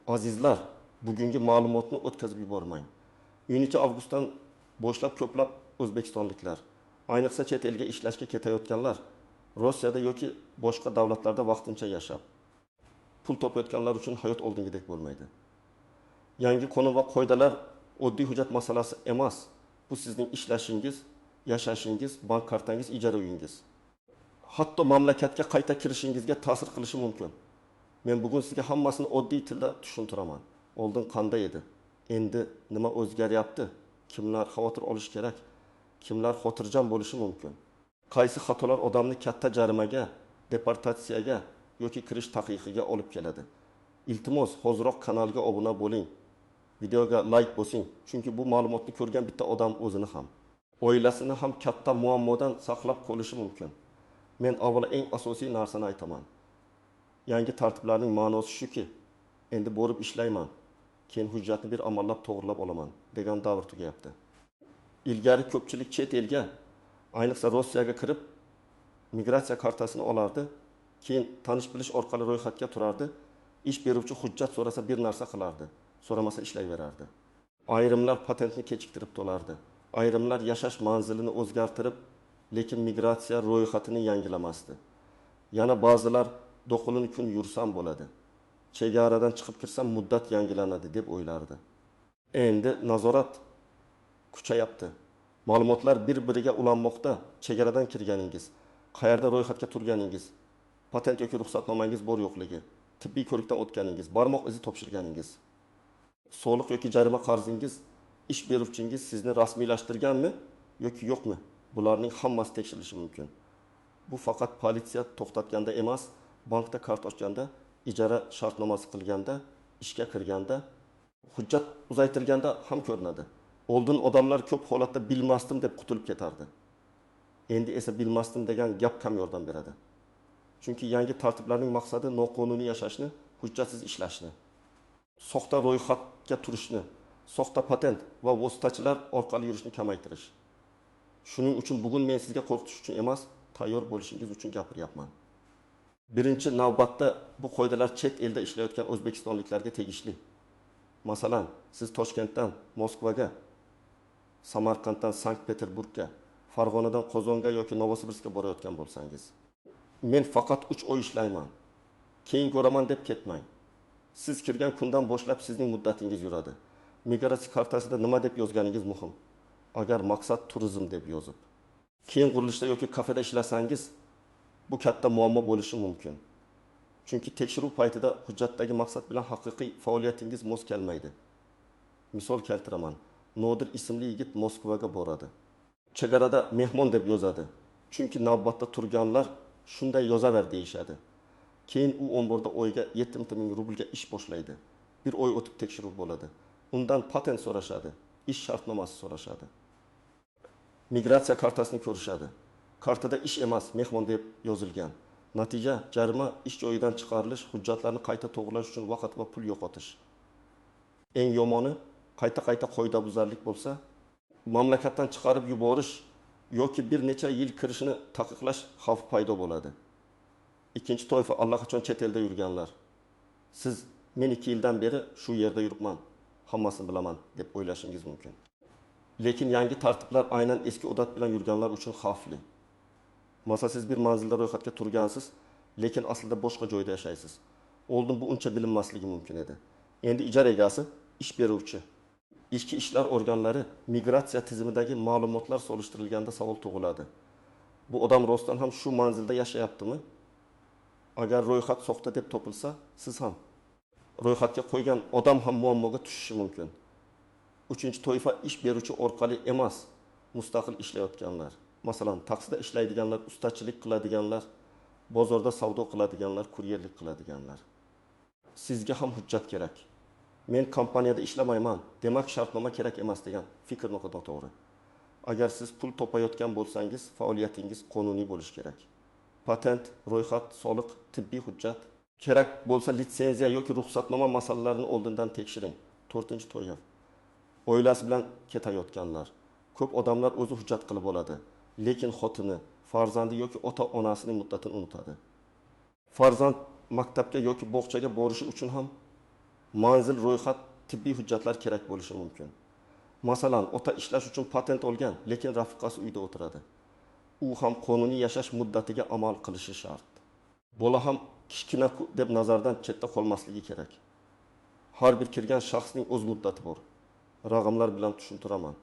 Azizlar, bugungi ma'lumotni o'tkazib yubormang. 10-avgustdan boshlab ko'plab o'zbekistonliklar, ayniqsa chet elga ishlashga ketayotganlar, Rossiyada yoki boshqa davlatlarda vaqtincha yashab, pul topayotganlar uchun hayot oldingidek bo'lmaydi. Yangi qonun va qoidalar oddiy hujjat masalasi emas. Bu sizning ishlashingiz, yashashingiz, bank kartangiz, ijara uyingiz. Hatto mamlakatga qayta kirishingizga ta'sir qilishi mumkin. Men bugun sizga hammasini oddiy tilda tushuntiraman. Oldin qanday edi? Endi nima o'zgaryapti? Kimlar xavotir olish kerak? Kimlar xotirjam bo'lishi mumkin? Qaysi xatolar odamni katta jarimaga, deportatsiyaga yoki kirish taqiqiga olib keladi? Iltimos, hoziroq kanalga obuna bo'ling. Videoga like bosing, chunki bu ma'lumotni ko'rgan bitta odam o'zini ham, oilasini ham katta muammodan saqlab qolishi mumkin. Men avvalo eng asosiy narsani aytaman. Yangi tartiblarning ma'nosi shuki, endi borib ishlayman, keyin hujjatni bir amallab to'g'rilab olaman degan davr tugayapti. Ilgari ko'pchilik chet elga, ayniqsa Rossiyaga kirib, migratsiya kartasini olardi, keyin tanish bilish orqali ro'yxatga turardi, ish beruvchi hujjat so'rasa bir narsa qilardi, so'ramasa ishlayverardi. Ayrimlar patentni kechiktirib to'lardi. Ayrimlar yashash manzilini o'zgartirib, lekin migratsiya ro'yxatini yangilamasdi. Yana ba'zilar do'qilin kun yursam bo'ladi, chegaradan chiqib kirsam muddat yangilanadi deb o'ylardi. Endi nazorat kuchayapti. Ma'lumotlar bir-biriga ulanmoqda. Chegaradan kirganingiz, qayerda ro'yxatga turganingiz, patent yoki ruxsatnomangiz bor yo'qligi, tibbiy ko'rikdan o'tganingiz, barmoq izi topshirganingiz, soliq yoki jarima qarzingiz, ish beruvchingiz sizni rasmiylashtirganmi yoki yo'qmi? Bularning hammasi tekshirilishi mumkin. Bu faqat politsiya to'xtatganda emas, bankda kart ochganda, ijara shartnomasi qilganda, ishga kirganda, hujjat uzaytirganda ham ko'rinadi. Oldin odamlar ko'p holatda bilmasdim deb qutulib ketardi. Endi esa bilmasdim degan gap kam yordam beradi. Chunki yangi tartiblarning maqsadi noqonuniy yashashni, hujjatsiz ishlashni, soxta ro'yxatga turishni, soxta patent va vositachilar orqali yurishni kamaytirish. Shuning uchun bugun men sizga qo'rqitish uchun emas, tayyor bo'lishingiz uchun gapiryapman. Birinchi navbatda bu qoidalar chet elda ishlayotgan o'zbekistonliklarga tegishli. Masalan, siz Toshkentdan Moskvaga, Samarqanddan Sankt-Peterburgga, Farg'onadan Qozonga yoki Novosibirskka borayotgan bo'lsangiz, men faqat 3 oy ishlayman, keyin ko'raman deb ketmang. Siz kirgan kundan boshlab sizning muddatingiz yuradi. Migratsiya kartasida nima deb yozganingiz muhim. Agar maqsad turizm deb yozib, keyin qurilishda yoki kafeda ishlasangiz, bu katta muammo bo'lishi mumkin. Chunki tekshiruv paytida hujjatdagi maqsad bilan haqiqiy faoliyatingiz mos kelmaydi. Misol keltiraman. Nodir ismli yigit Moskvaga boradi. Chegarada mehmon deb yozadi. Chunki navbatda turganlar shunday yozaver deyishadi. Keyin u omborda oyga 70 ming rublga ish boshlaydi. Bir oy o'tib tekshiruv bo'ladi. Undan patent so'rashadi, ish shartnomasi so'rashadi. Migratsiya kartasini ko'rishadi. Kartada ish emas, mehmon deb yozilgan. Natija jarima, ish joyidan chiqarilish, hujjatlarni qayta to'g'rilash uchun vaqt va pul yo'qotish. Eng yomoni, qayta-qayta qoidabuzarlik bo'lsa, mamlakatdan chiqarib yuborish yoki bir necha yil kirishini taqiqlash xavfi paydo bo'ladi. Ikkinchi toifa allaqachon chet elda yurganlar. Siz men 2 yildan beri shu yerda yuribman, hammasini bilaman deb o'ylashingiz mumkin. Lekin yangi tartiblar aynan eski odat bilan yurganlar uchun xavfli. Masalan, siz bir manzilda ro'yxatga turgansiz, lekin aslida boshqa joyda yashaysiz. Oldin bu uncha bilinmasligi mumkin edi. Endi ijara egasi, ish beruvchi, ichki ishlar organlari migratsiya tizimidagi ma'lumotlar solishtirilganda savol tug'iladi. Bu odam rostdan ham shu manzilda yashayaptimi? Agar ro'yxat soxta deb topilsa, siz ham ro'yxatga qo'ygan odam ham muammoga tushishi mumkin. Uchinchi toifa ish beruvchi orqali emas, mustaqil ishlayotganlar. Masalan, taksida ishlaydiganlar, ustachilik qiladiganlar, bozorda savdo qiladiganlar, kuryerlik qiladiganlar. Sizga ham hujjat kerak. Men kompaniyada ishlamayman, demak shartnoma kerak emas degan fikr noto'g'ri. Agar siz pul topayotgan bo'lsangiz, faoliyatingiz qonuniy bo'lishi kerak. Patent, ro'yxat, soliq, tibbiy hujjat, kerak bo'lsa litsenziya yoki ruxsatnoma masalalarini oldindan tekshiring. To'rtinchi toifa. Oilasi bilan ketayotganlar. Ko'p odamlar o'zi hujjat qilib oladi, lekin xotini, farzandi yoki ota-onasining muddatini unutadi. Farzand maktabga yoki bog'chaga borishi uchun ham Manzil, ro'yxat, tibbiy hujjatlar kerak bo'lishi mumkin. Masalan, ota ishlash uchun patent olgan, lekin rafiqasi uyda o'tiradi. U ham qonuniy yashash muddatiga amal qilishi shart. Bola ham kichkina-ku deb nazardan chetda qolmasligi kerak. Har bir kirgan shaxsning o'z muddati bor. Raqamlar bilan tushuntiraman.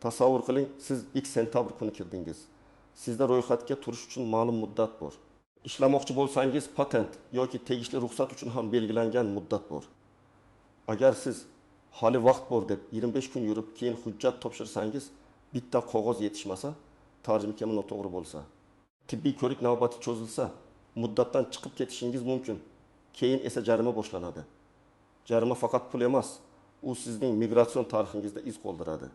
Tasavvur qiling, siz x sentabr kuni kirdingiz. Sizda ro'yxatga turish uchun ma'lum muddat bor. Ishlamoqchi bo'lsangiz, patent yoki tegishli ruxsat uchun ham belgilangan muddat bor. Agar siz hali vaqt bor deb 25 kun yurib, keyin hujjat topshirsangiz, bitta qog'oz yetishmasa, tarjima noto'g'ri bo'lsa, tibbiy ko'rik navbati cho'zilsa, muddatdan chiqib ketishingiz mumkin. Keyin esa jarima boshlanadi. Jarima faqat pul emas, u sizning migratsion tarixingizda iz qoldiradi.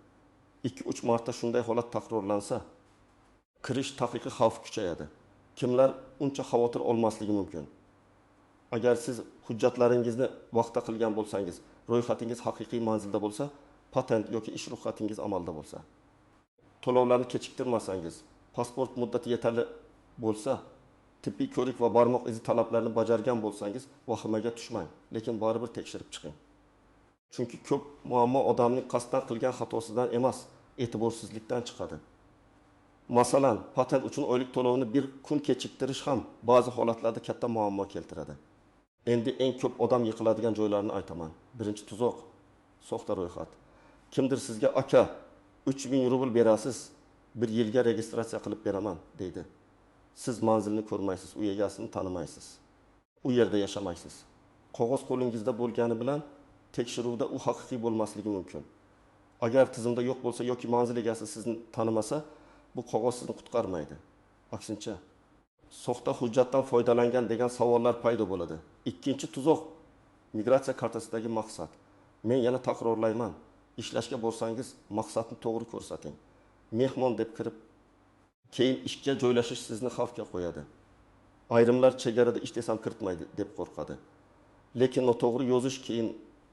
2-3 marta shunday holat takrorlansa, kirish taqiqi xavf kuchayadi. Kimlar uncha xavotir olmasligi mumkin. Agar siz hujjatlaringizni vaqtda qilgan bo'lsangiz, ro'yxatingiz haqiqiy manzilda bo'lsa, patent yoki ish ruxsatingiz amalda bo'lsa, to'lovlarni kechiktirmasangiz, pasport muddati yetarli bo'lsa, tibbiy ko'rik va barmoq izi talablarini bajargan bo'lsangiz, vahimaga tushmang, lekin baribir tekshirib chiqing. Chunki ko'p muammo odamning qasddan qilgan xatosidan emas, e'tiborsizlikdan chiqadi. Masalan, patent uchun oylik to'lovni bir kun kechiktirish ham ba'zi holatlarda katta muammo keltiradi. Endi eng ko'p odam yiqiladigan joylarni aytaman. Birinchi tuzoq, soxta ro'yxat. Kimdir sizga aka 3000 rubl berasiz, bir yilga registratsiya qilib beraman deydi. Siz manzilni ko'rmaysiz, uy egasini tanimaysiz. U yerda yashamaysiz. Qog'oz qo'lingizda bo'lgani bilan tekshiruvda u haqiqiy bo'lmasligi mumkin. Agar tizimda yo'q bo'lsa yoki manzil egasi sizni tanimasa, bu qog'oz sizni qutqarmaydi. Aksincha, soxta hujjatdan foydalangan degan savollar paydo bo'ladi. Ikkinchi tuzoq, migratsiya kartasidagi maqsad. Men yana takrorlayman. Ishlashga borsangiz, maqsadni to'g'ri ko'rsating. Mehmon deb kirib, keyin ishga joylashish sizni xavfga qo'yadi. Ayrimlar chegarada ish desam kiritmaydi deb qo'rqadi. Lekin noto'g'ri yozish keyin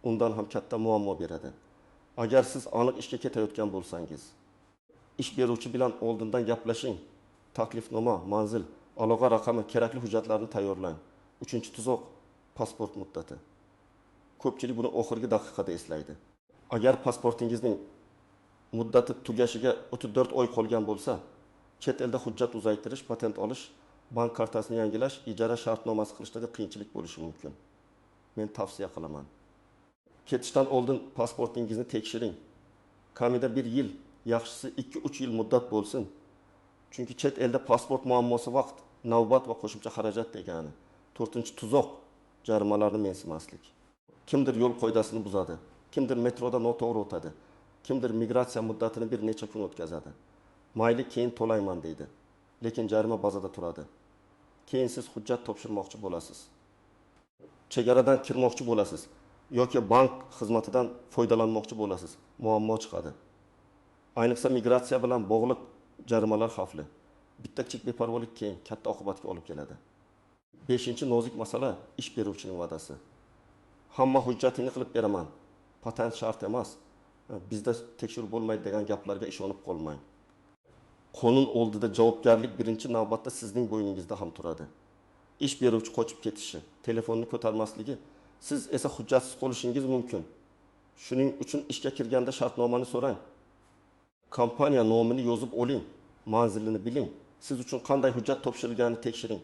undan ham katta muammo beradi. Agar siz aniq ishga ketayotgan bo'lsangiz, ish beruvchi bilan oldindan gaplashing. Taklifnoma, manzil, aloqa raqami, kerakli hujjatlarni tayyorlang. Uchinchi tuzoq, pasport muddati. Ko'pchilik buni oxirgi daqiqada eslaydi. Agar pasportingizning muddati tugashiga 34 oy qolgan bo'lsa, chet elda hujjat uzaytirish, patent olish, bank kartasini yangilash, ijara shartnomasi qilishda qiyinchilik bo'lishi mumkin. Men tavsiya qilaman. Ketishdan oldin pasportingizni tekshiring. Kamida 1 yil, yaxshisi 2-3 yil muddat bo'lsin. Chunki chet elda pasport muammosi vaqt, navbat va qo'shimcha xarajat degani. To'rtinchi tuzoq, jarimalarni mensimaslik. Kimdir yo'l qoidasini buzadi, kimdir metroda noto'g'ri o'tadi, kimdir migratsiya muddatini bir necha kun o'tkazadi. Mayli keyin to'layman deydi, lekin jarima bazada turadi. Keyin siz hujjat topshirmoqchi bo'lasiz. Chegaradan kirmoqchi bo'lasiz yoki bank xizmatidan foydalanmoqchi bo'lasiz. Muammo chiqadi. Ayniqsa migratsiya bilan bog'liq jarimalar xavfli. Bitta kichik beparvolik keyin katta oqibatga olib keladi. Beshinchi nozik masala ish beruvchining va'dasi. Hamma hujjatingni qilib beraman. Patent shart emas. Bizda tekshiruv bo'lmaydi degan gaplarga ishonib qolmang. Qonun oldida javobgarlik birinchi navbatda sizning bo'yningizda ham turadi. Ish beruvchi qochib ketishi, telefonni ko'tarmasligi, siz esa hujjatsiz qolishingiz mumkin. Shuning uchun ishga kirganda shartnomani so'rang. Kompaniya nomini yozib oling, manzilini biling. Siz uchun qanday hujjat topshirilganini tekshiring.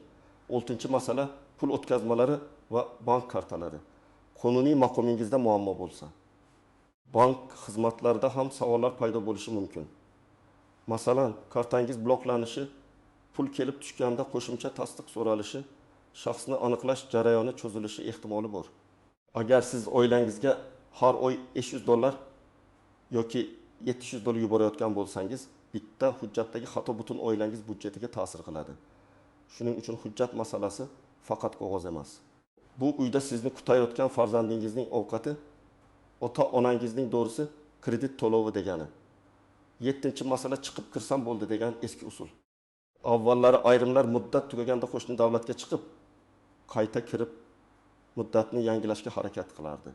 Oltinchi masala pul o'tkazmalari va bank kartalari. Qonuniy maqomingizda muammo bo'lsa, bank xizmatlarida ham savollar paydo bo'lishi mumkin. Masalan, kartangiz bloklanishi, pul kelib tushganda qo'shimcha tasdiq so'ralishi, shaxsni aniqlash jarayoni cho'zilishi ehtimoli bor. Agar siz oilangizga har oy $500 yoki $700 yuborayotgan bo'lsangiz, bitta hujjatdagi xato butun oilangiz byudjetiga ta'sir qiladi. Shuning uchun hujjat masalasi faqat qog'oz emas. Bu uyda sizni kutayotgan farzandingizning ovqati, ota-onangizning dorisi, kredit to'lovi degani. Yettinchi masala chiqib kirsam bo'ldi degan eski usul. Avvallari ayrimlar muddat tugaganda qo'shni davlatga chiqib, qayta kirib muddatni yangilashga harakat qilardi.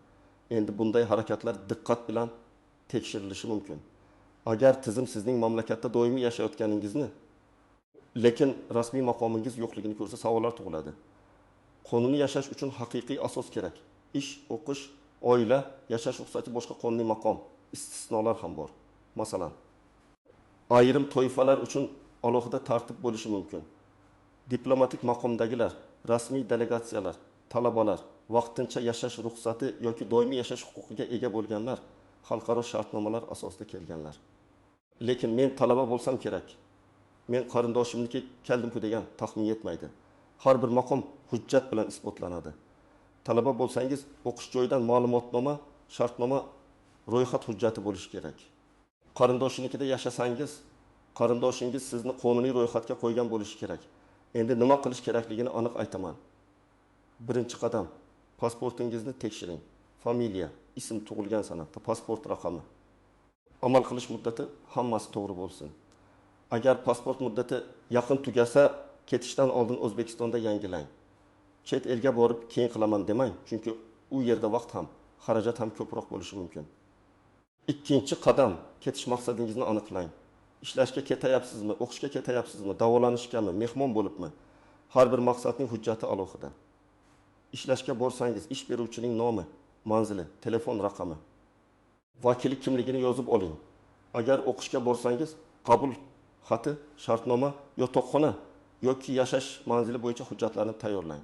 Endi bunday harakatlar diqqat bilan tekshirilishi mumkin. Agar tizim sizning mamlakatda doimiy yashayotganingizni, lekin rasmiy maqomingiz yo'qligini ko'rsa, savollar tug'iladi. Qonuniy yashash uchun haqiqiy asos kerak. Ish, o'qish, oila, yashash ruxsati, boshqa qonuniy maqom. Istisnolar ham bor. Masalan, ayrim toifalar uchun alohida tartib bo'lishi mumkin. Diplomatik maqomdagilar, rasmiy delegatsiyalar, talabalar, vaqtincha yashash ruxsati yoki doimiy yashash huquqiga ega bo'lganlar, xalqaro shartnomalar asosida kelganlar. Lekin men talaba bo'lsam kerak, men qarindoshimniki keldim-ku degan taxmin yetmaydi. Har bir maqom hujjat bilan isbotlanadi. Talaba bo'lsangiz, o'qish joyidan ma'lumotnoma, shartnoma, ro'yxat hujjati bo'lishi kerak. Qarindoshinikida yashasangiz, qarindoshingiz sizni qonuniy ro'yxatga qo'ygan bo'lishi kerak. Endi nima qilish kerakligini aniq aytaman. Birinchi qadam, pasportingizni tekshiring. Familiya, ism, tug'ilgan sana, pasport raqami. Amal qilish muddati hammasi to'g'ri bo'lsin. Agar pasport muddati yaqin tugasa, ketishdan oldin O'zbekistonda yangilang. Chet elga borib keyin qilaman demang, chunki u yerda vaqt ham, xarajat ham ko'proq bo'lishi mumkin. Ikkinchi qadam, ketish maqsadingizni aniqlang. Ishlashga ketayapsizmi, o'qishga ketayapsizmi, davolanishgami, mehmon bo'libmi? Har bir maqsadning hujjati alohida. Ishlashga borsangiz, ish beruvchining nomi, manzili, telefon raqami, vakillik kimligini yozib oling. Agar o'qishga borsangiz, qabul xati, shartnoma, yotoqxona yoki yashash manzili bo'yicha hujjatlarni tayyorlang.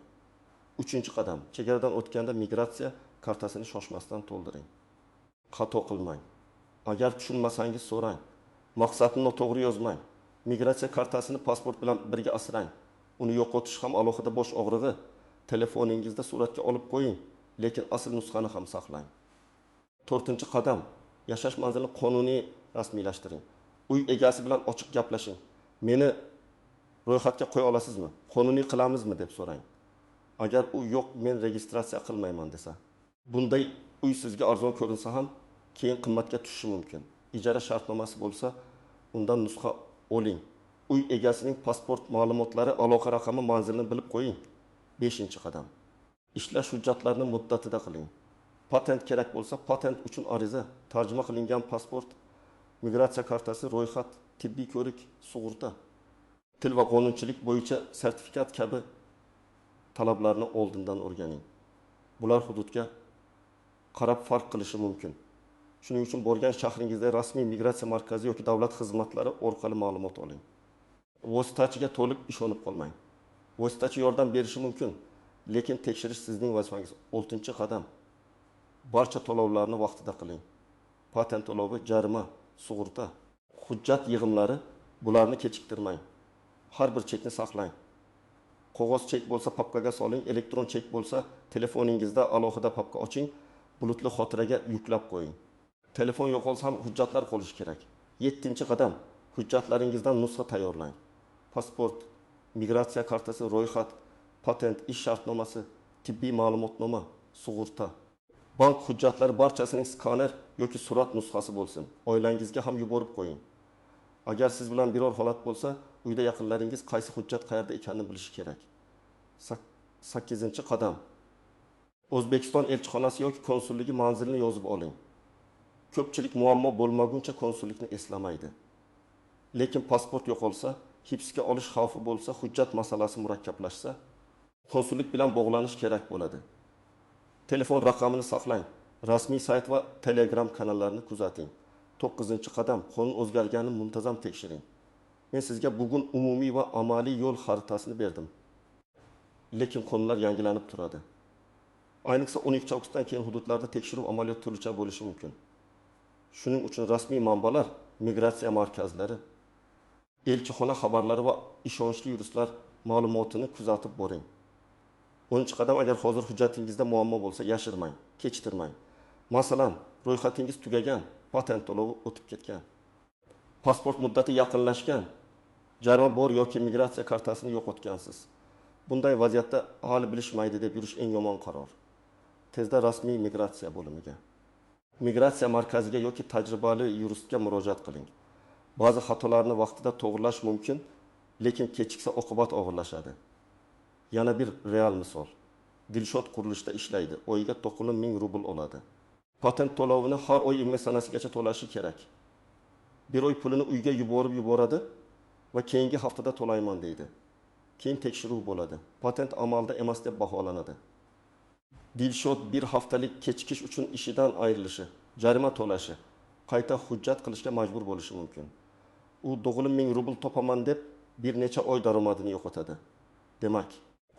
Uchinchi qadam, chegaradan o'tganda migratsiya kartasini shoshmasdan to'ldiring. Xato qilmang. Agar tushunmasangiz so'rang. Maqsadni noto'g'ri yozmang. Migratsiya kartasini pasport bilan birga asrang. Uni yo'qotish ham alohida bosh og'rig'i. Telefoningizda suratga olib qo'ying, lekin asl nusxani ham saqlang. To'rtinchi qadam, yashash manzilini qonuniy rasmiylashtiring. Uy egasi bilan ochiq gaplashing. Meni ro'yxatga qo'ya olasizmi? Qonuniy qilamizmi deb so'rang. Agar u yo'q, men registratsiya qilmayman desa, bunday uy sizga arzon ko'rinsa ham keyin qimmatga tushishi mumkin. Ijara shartnomasi bo'lsa, undan nusxa oling. Uy egasining pasport ma'lumotlari, aloqa raqami, manzilini bilib qo'ying. Beshinchi qadam, ishlash hujjatlarini muddatida qiling. Patent kerak bo'lsa, patent uchun ariza, tarjima qilingan pasport, migratsiya kartasi, ro'yxat, tibbiy ko'rik, sug'urta, til va qonunchilik bo'yicha sertifikat kabi talablarni oldindan o'rganing. Bular hududga qarab farq qilishi mumkin. Shuning uchun borgan shahringizda rasmiy migratsiya markazi yoki davlat xizmatlari orqali ma'lumot oling. Vositachiga to'liq ishonib qolmang. Vositachi yordam berishi mumkin, lekin tekshirish sizning vazifangiz. 6-qadam. Barcha to'lovlarni vaqtida qiling. Patent to'lovi, jarima, sug'urta, hujjat yig'imlari, bularni kechiktirmang. Har bir chekni saqlang. Qog'oz chek bo'lsa papkaga soling, elektron chek bo'lsa telefoningizda alohida papka oching, bulutli xotiraga yuklab qo'ying. Telefon yo'qolsa ham hujjatlar qolishi kerak. 7-qadam. Hujjatlaringizdan nusxa tayyorlang. Pasport, migratsiya kartasi, ro'yxat, patent, ish shartnomasi, tibbiy ma'lumotnoma, sug'urta. Bank hujjatlari barchasining skaner yoki surat nusxasi bo'lsin. Oilangizga ham yuborib qo'ying. Agar siz bilan biror holat bo'lsa, uyda yaqinlaringiz qaysi hujjat qayerda ekanini bilishi kerak. 8-qadam. O'zbekiston elchixonasi yoki konsulligi manzilini yozib oling. Ko'pchilik muammo bo'lmaguncha konsullikni eslamaydi. Lekin pasport yo'qolsa, hibsga olish xavfi bo'lsa, hujjat masalasi murakkablashsa, konsullik bilan bog'lanish kerak bo'ladi. Telefon raqamini saqlang. Rasmiy sayt va Telegram kanallarini kuzating. 9-qadam. Qonun o'zgarganini muntazam tekshiring. Men sizga bugun umumiy va amaliy yo'l xaritasini berdim. Lekin qonunlar yangilanib turadi. Ayniqsa 12 avgustdan keyin hududlarda tekshiruv amaliyoti turlicha bo'lishi mumkin. Shuning uchun rasmiy manbalar, migratsiya markazlari, elchixona xabarlari va ishonchli yuristlar ma'lumotini kuzatib boring. 10-qadam. Agar hozir hujjatingizda muammo bo'lsa, yashirmang, kechiktirmang. Masalan, ro'yxatingiz tugagan, patent to'lovi o'tib ketgan, pasport muddati yaqinlashgan, jarima bor yoki migratsiya kartasini yo'qotgansiz. Bunday vaziyatda hali bilishmaydi deb yurish eng yomon qaror. Tezda rasmiy migratsiya bo'limiga, migratsiya markaziga yoki tajribali yuristga murojaat qiling. Ba'zi xatolarni vaqtida to'g'rilash mumkin, lekin kechiksa oqibat og'irlashadi. Yana bir real misol. Dilshod qurilishda ishlaydi, oyiga 9000 rubl oladi. Patent to'lovini har oy 20 sanasigacha to'lashi kerak. Bir oy pulini uyga yuborib yuboradi va keyingi haftada to'layman deydi. Keyin tekshiruv bo'ladi. Patent amalda emas deb baholanadi. Dilshod bir haftalik kechikish uchun ishidan ayrilishi, jarima to'lashi, qayta hujjat qilishga majbur bo'lishi mumkin. U 9000 rubl topaman deb bir necha oy daromadini yo'qotadi. Demak,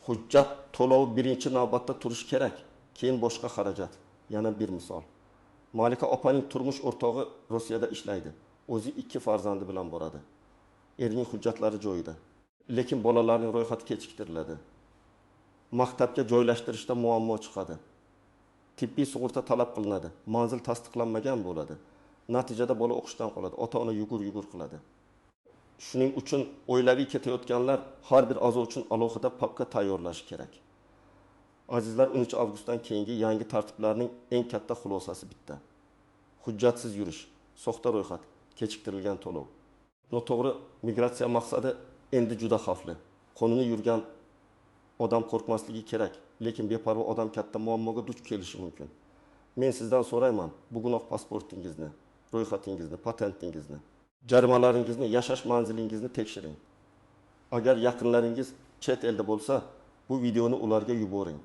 hujjat to'lovi birinchi navbatda turishi kerak, keyin boshqa xarajat. Yana bir misol. Malika opaning turmush o'rtog'i Rossiyada ishlaydi. O'zi ikki farzandi bilan boradi. Erining hujjatlari joyida. Lekin bolalarning ro'yxati kechiktiriladi. Maktabga joylashtirishda muammo chiqadi. Tibbiy sug'urta talab qilinadi. Manzil tasdiqlanmagan bo'ladi. Natijada bola o'qishdan qoladi. Ota-ona yugur-yugur qiladi. Shuning uchun oilaviy ketayotganlar har bir a'zo uchun alohida papka tayyorlashi kerak. Azizlar, 13 avgustdan keyingi yangi tartiblarning eng katta xulosasi bitta. Hujjatsiz yurish, soxta ro'yxat, kechiktirilgan to'lov. Noto'g'ri migratsiya maqsadi endi juda xavfli. Qonuniy yurgan odam qo'rqmasligi kerak, lekin beparvo odam katta muammoga duch kelishi mumkin. Men sizdan so'rayman, bugunoq pasportingizni, ro'yxatingizni, patentingizni, jarimalaringizni, yashash manzilingizni tekshiring. Agar yaqinlaringiz chet elda bo'lsa, bu videoni ularga yuboring.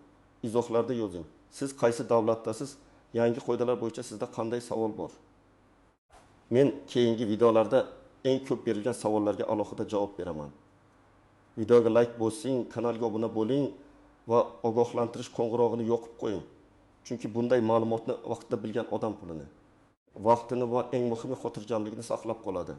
Izohlarda yozing. Siz qaysi davlatdasiz? Yangi qoidalar bo'yicha sizda qanday savol bor? Men keyingi videolarda eng ko'p berilgan savollarga alohida javob beraman. Videoga like bosing, kanalga obuna bo'ling va ogohlantirish qo'ng'irog'ini yoqib qo'ying. Chunki bunday ma'lumotni vaqtida bilgan odam pulini, vaqtini va eng muhimi xotirjamligini saqlab qoladi.